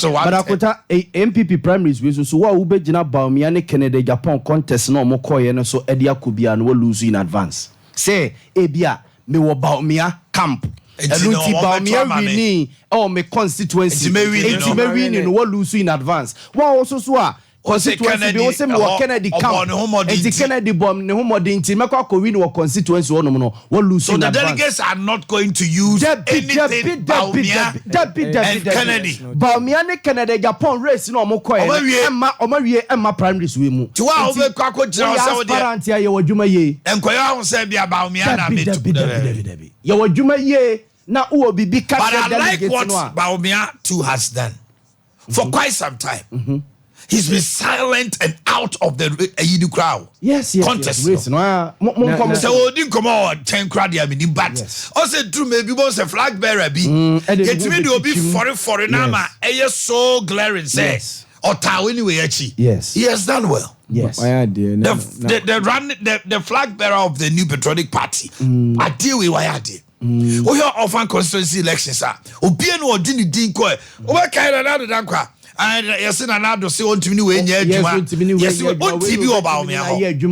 But 110. Akonta, NPP primaries wei so, wo a wobɛgyina Bawumia ne Kennedy Agyapong contest na ɔmo kɔɔyɛ no so ɛde akɔ bia no, walose in advance sɛ ebi a mewɔ Bawumia camp. Nti ɛno na nti ɔmo bɛto Bawumia ama me. win ɛwɔ me constituency. Nti mɛwin nti no. mɛwin no, walose in advance. Wo a wo so so a constituency bi wo sɛ mewɔ ɛhɔ, Kennedy ɔbɔ camp ne ho mmɔden nti nti. Kennedy bɔ ne ho mmɔden nti mɛkɔ akɔwin wɔ constituency hɔnom no, walose So in the advance. delegates are not going to use Debi, anything debi, debi, Bawumia debi, debi, and debi. Kennedy. Bawumia ne Kennedy Agyapong race na ɔmo kɔɛ Ɔmo no, awie. ɛma ɔmo awie, ɛma primaries wei mu. Nti wo a Nti, wobɛkɔ akɔgyina hɔ woyɛ sɛ wo deɛ- aspirant a, yɛwɔ adwuma yie. Nkɔyɛ ahu sɛ bia Bawumia na Dabi, metu. dabi, dabi, dabi, dabi, yɛwɔ adwuma yie na wowɔ biribi ka But kyerɛ I like delegate what no a Bawumia too has done for quite some time. He's been silent and out of the ayi crowd. Yes. Contest Race no. no, ah, mo nkɔ mo Sɛ wɔdi nkɔmɔ wɔ nkyɛn kora deɛ menim, but ɔsɛ duru ma bi bɔ sɛ flag bearer bi ɛde ne ho yɛtumi de obi bɛtwitwim. fɔrefɔre na ama ɛyɛ so glaring sɛ ɔtaa wo anyway akyi. He has done well. Ɔyɛ adeɛ na The flag bearer of the New Patriotic Party, adeɛ wei wayɛ adeɛ. Wohwɛ orphan constituency elections a obia ne ɔde ne din kɔɛ, wobɛkae Nana Addo Dankwa, yɛse Nana Addo se ɔntumi ne wei nyɛ Yes, adwuma. ɔntumi ne wei Yɛse nyɛ adwuma, ɔnti bi wei wɔ Bawumia ɔbɛtumi hɔ. ayɛ adwuma.